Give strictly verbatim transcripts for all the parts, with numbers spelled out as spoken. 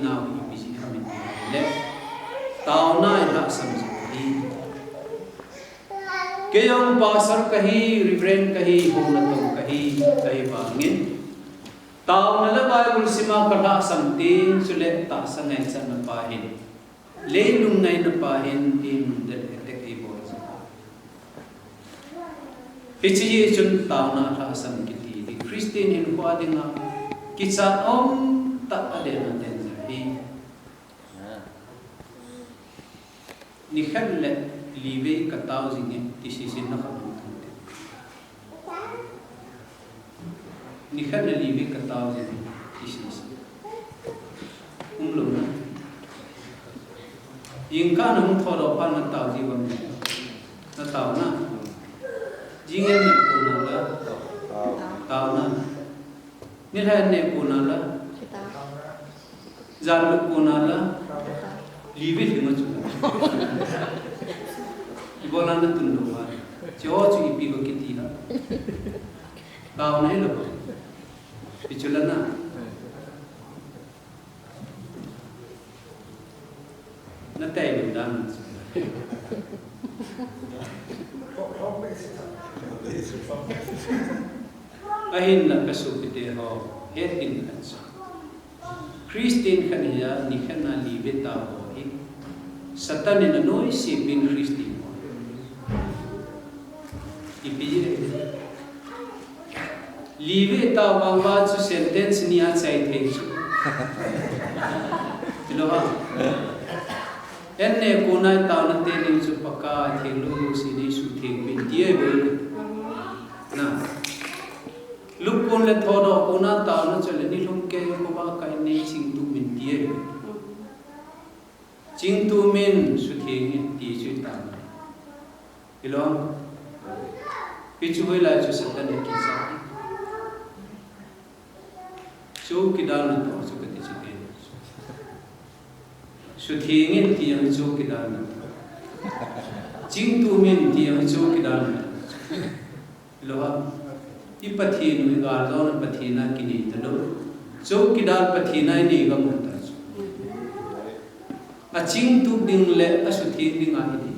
nau ipi jeh ham iti le, taona ilhahsam jeh ahi. Kei jong pastor kahi, reverend kahi, houna tong kahi, kahi vangin, taona le Bible sima kalhahsam teng chule tahsa ngaichatna pa hin, leilung ngaina pa hin, imun del attack eibol jeh. Hiche hi chun taona lhahsam kiti hi Christian hinkho dinga kichat umtah a den a danger hi. Nikhat le livei katao jinge ti sisi na khat um thei. Nikhat le livei katao jinge ti sisi. Umlou na. Jingkah na hung thoudoh phat natao ji uvam? Natao na. Jing an neh kona la? Tao na. Nilhah an neh kona la? Jan lut kona la? Livei lhing a chu la. Ibola natun lou a? Hicheho chu ipi bou kiti ham? Taona hilou. Hichu la na. Natei lou dan. Ahinla kasopite ho, het ding khat chu, Christian khat hia nikhat a livei tao ho hi Satan in anoise pen Christian ho. Ipi jeh? Livei tao vang uva chu sentence ni a chai thei chu. Hilou ham? An neh kona taona teni chu Pakai, thenglou jouse neisutheng uvin ti ahi bou. Na. Lup kon le thoudoh kona taona chule nilhum keiho khovah a kahin neiching tup uvin ti ahi bou. Ching tup uvin, sutheng in ti chu itam. Hilou ham? Hichu hoilai chu Satan in akichat. Chowkidar natoh chu kati chu te. Sutheng in ti jong chowkidar natoh. Ching tup uvin ti jong chowkidar natoh. Hilou ham? I Pathen u hi galjona Pathen a kinei talou. Chowkidar Pathen a inei gam u ta chu. Aching tup ding le asutheng ding a inei.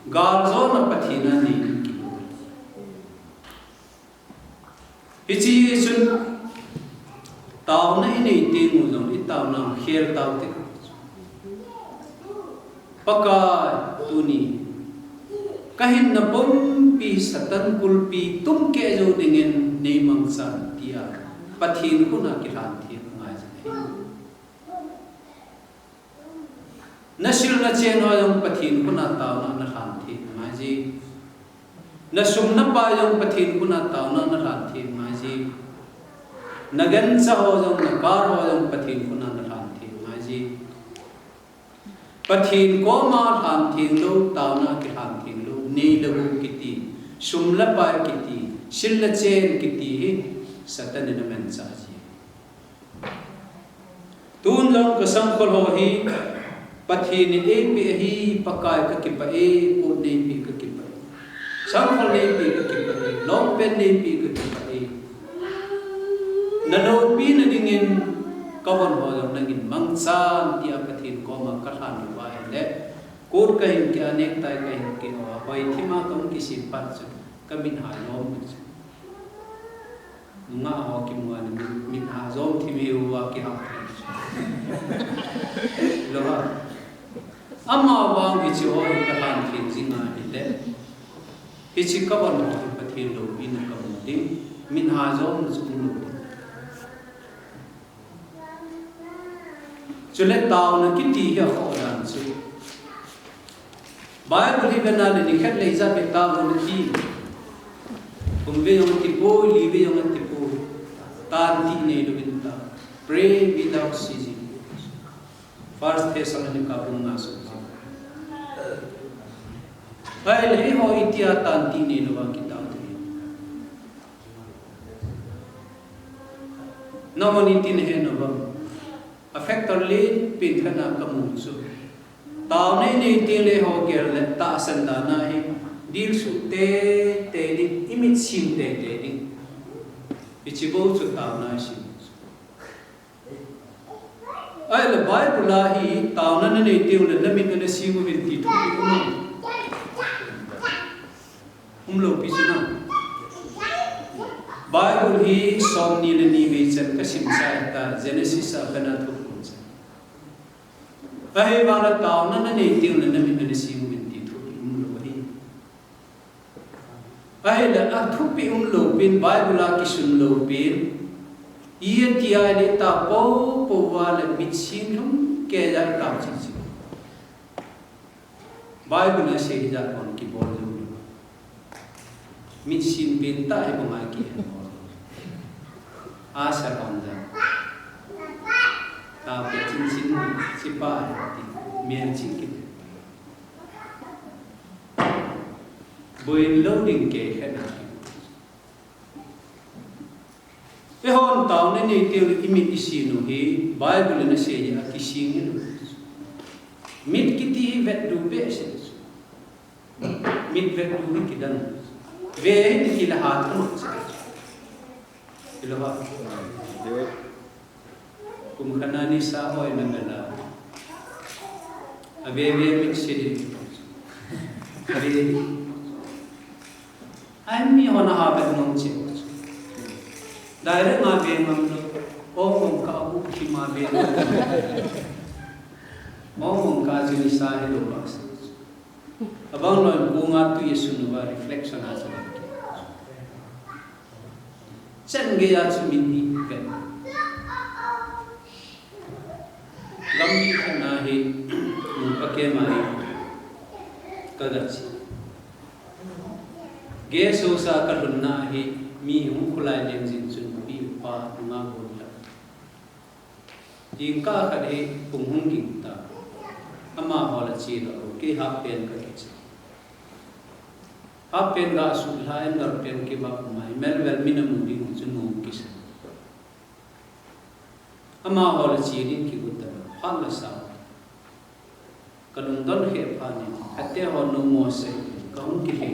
Galjona Pathen a nei ding kinei. Hiche hi chun taona inei teng u jong itaona khel tau te. Pakai, tuni kahinna pumpi Satan kulpi tumkeh jou dingin neimangchan tia Pathen khut a kilhan theng angai jeh ahi. Nasil nachen ho jong Pathen khut a taona nalhan theng angai je. Nasum napai jong Pathen khut a taona nalhan theng angai je. Nagancha ho jong, nacar ho jong Pathen khut a nalhan theng angai je. Pathen koma lhan theng lou, taona kilhan theng lou, nei le gou kiti, sum le pai kiti, sil le chen kiti hi Satan in amanchah ji. Tun jong kasangkhol ho hi, Pathen in eipeh ahi, Pakai kakipah e, coat neipeh kakipah e. Sangkhol neipeh kakipah e, long pant neipeh kakipah e. Naloupina dingin kavon ho jong nangin mangchan tia Pathen koma kalhan lou ahile, coat kahin keh a, necktie kahin keh a, hoithima kahung kisem phat chun kamit ha jom chu. Nungah ho kimu a, mit ha jom thim hiuva kihah thei chu. Lou ham? Amavang hiche ho hi kalhan theng jing ahile, hiche kavon ho hi Pathen loupina kamu ding, mit ha jom chu umlou ding. Chule taona kiti hi akhoh dan chu, Bible hi vena le nikhat le ijat vei taona ti. Thumvei jong atipoi, livei jong atipoi. Tantih neilouvin tao. Pray without ceasing. First Thessalonica bung nga sung. Ahile eiho itia tantih neilouva kitao thei? Nahon iti nahet uvem? A factor lenpen khat a kamu chu, taona inei teng le eiho gel le tahsan dan a hi dilsuh teitei ding, imitsim teitei ding. Hiche bou chu taona isim chu. Ahile Bible a hi taona nanei teng le namit ana sing uvin ti thupi um am? Umlou pi chu na. Bible hi somni le ni vei chan kasim chai ta, Genesis a kana thupi chan. Ahivang le taona nanei teng le namit ana sing uvin ti thupi umlou ahi. Ahile athupi umlou pen, Bible a kisun lou pen, iti ahile ta popo va le mitsin lhum kei a ta chi chi. Bible a sei hijat hon kibol lou. Mitsin pen ta hi banga kihen bol. Asa bang ja. Ta pe chin chin sipa ti mel chin ki. Boilou ding kei khat na. Eihon taona nei teng le imit isin u hi Bible in asei hi akising in. Mit kiti hi vetdu behseh. Mit vetdu hi kidang. Ve hi kila hat. Kilo ha. Kum khat na nisa hoi na mela. Ave ve mit se di. Ave. Ai mi hon aha vet nom che. Direct nga ve ngam lou. O mong ka bu ki ma ve. O mong ka chu nisa hi lou ba. Abang lou in kong a tui asun uva reflection a chu. Chan gei a chu min ni vet. Gam mi khat na hi, nung pa kei ma hi, ka ga chi. Guest house a ka lhun na hi, mi hung khulai leng jing chun, pi pa nunga bol la. Jingkah khat hi pung hung ging ta. Amaho la che lou, kei half pant ka kiche. Half pant ga sut lha, underpant kibang mai, melvel min amu ding chu nom kisa. Amaho la che ding kigot ta, phat la sa. Ka lungdon khe phat in, khatte ho nom mo sei, ka hung kile.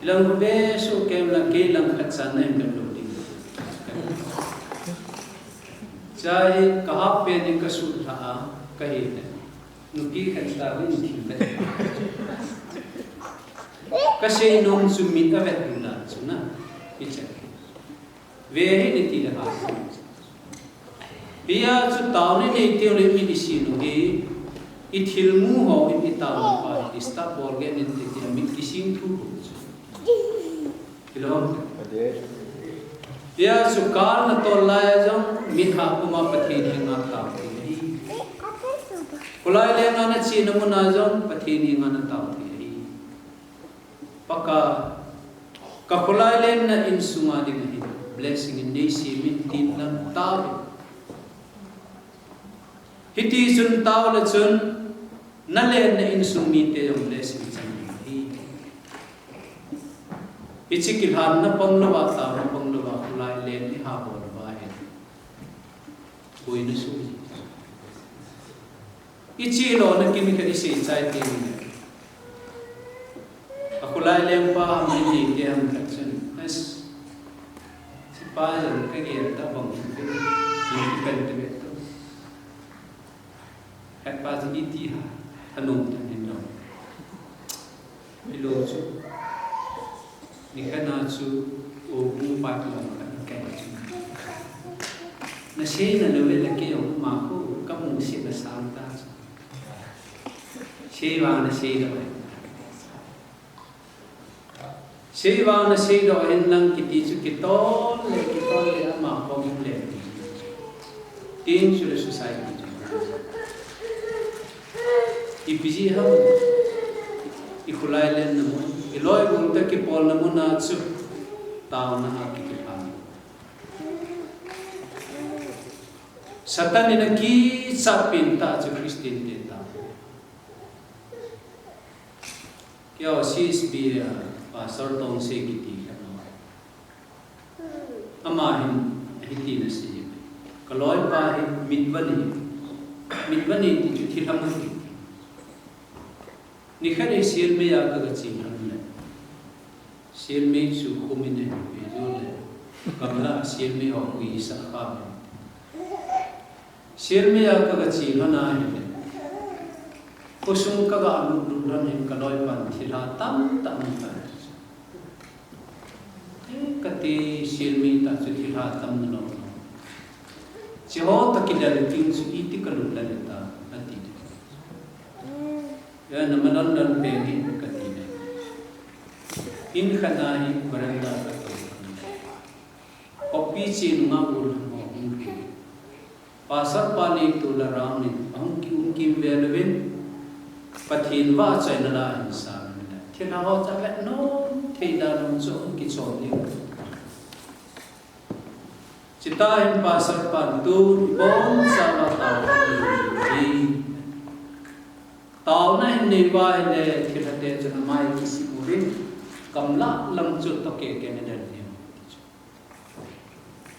Ilang be su kem la kei lang khat chan na hin ka lou ding. Chai ka half pant in ka sut lha a, ka he le. Nupi khat ta hin thil vet. Ka sei nom chu mit a vet ding dan chu na. Hi cha. Ve hi ni ti le ha. Hia chu taona nei teng le mi ni si nu hi, i thil mu ho in i taona pa hi start bol ge nin ti ti mi kising thu ho chu. Hilom. Hia chu kal na tol lai a jong mi ha puma Pathen henga tao ti hi. Khulai lenga na chena muna jong Pathen henga na tao ti hi. Pakai, ka khulai lenna insunga ding ahi, blessing in nei sem in tin lang tao. Hiti chun tao le chun, na lenna insung mite jong blessing chang ding ahi. Hiche kilhanna pang louva, taona pang louva, khulai len iha bol uva hi. Boina sung. I chi lona kin khat i sei chai teng le. A khulai lengpa ham i ti te ham khat chun. As. Sipa jong ka gel ta bang. Ni ki pen te be to. Khat pa chu i ti ha. Thanom than hin lo. Hilou chu. Nikhat na chu, o, hung pa tu lang khat na kai chu. Na sei na lou le kei jong ma khu, ka mu sei na sang ta chu. Sei vang na sei lou. Sei vang na sei lou hin lang kiti chu kitol le, kitol le ama khom le. Tin chu le society chu. Ipi jeh ham. I khulai lenna mun. I loi mun ta kipolna mun a chu. Taona a kikiphan. Satan in akichat pen ta chu Christian te ta. Kei ho C S B a Pastor Tongsei kiti khat no. Ama hin, hiti na sei. Ka loipa hi mit vani. Mit vani ti chu thilha mun ti. Nikhat hi sielmei a ka ga che lhon le. Sielmei chu khum in ahin pe jo le. Gamla sielmei ho ui sa kha. Silmei a ka ga che lhon a hile, khosung ka ga lut lut lhon hin ka loipan thilha tamtah amu tai. Kati, silmei tah chu thilha tam nalou. Cheho toh kilel ding chu iti ka lut lel ta, ati. Ya, na malon lon pe ni, kati le. In khat a hi veranda ka to. Kopi chin nga ul ho hung ki. Pastor pa ni tu la ram ni, ahung ki um kim vel uvin, Pathen vahchoina la hin sa uvin. Thilha ho cha vet nom thei dan chu hung kichom ni. Chutah hin pastor pan tu, ibon cha la tao ka ni. Taona hin nei uva ahile, thilha te chun amai kisih uvin, gamlah lang chu toh keke na den ni.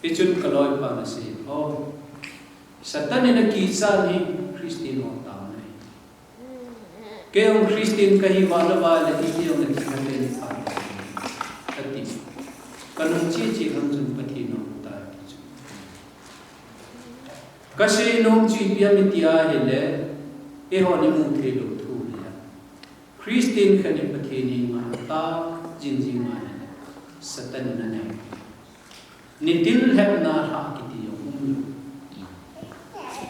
Hichun ka loipan asei, "Oh, Satan in akichat hi Christian ho taona ahi. Kei jong Christian kahi uva le uva le, kei jong le thilha te ni pha," ati. Ka nung cheh cheh lhon chun Pathen in ahung tai ti chu. Ka seinom chu ipi ham iti ahile, eiho ni mu thei lou thu ahi. Christian khat in Pathen henga ata jing jing ahile, Satan in anei. Nitin lhepna lha kiti jong um lou.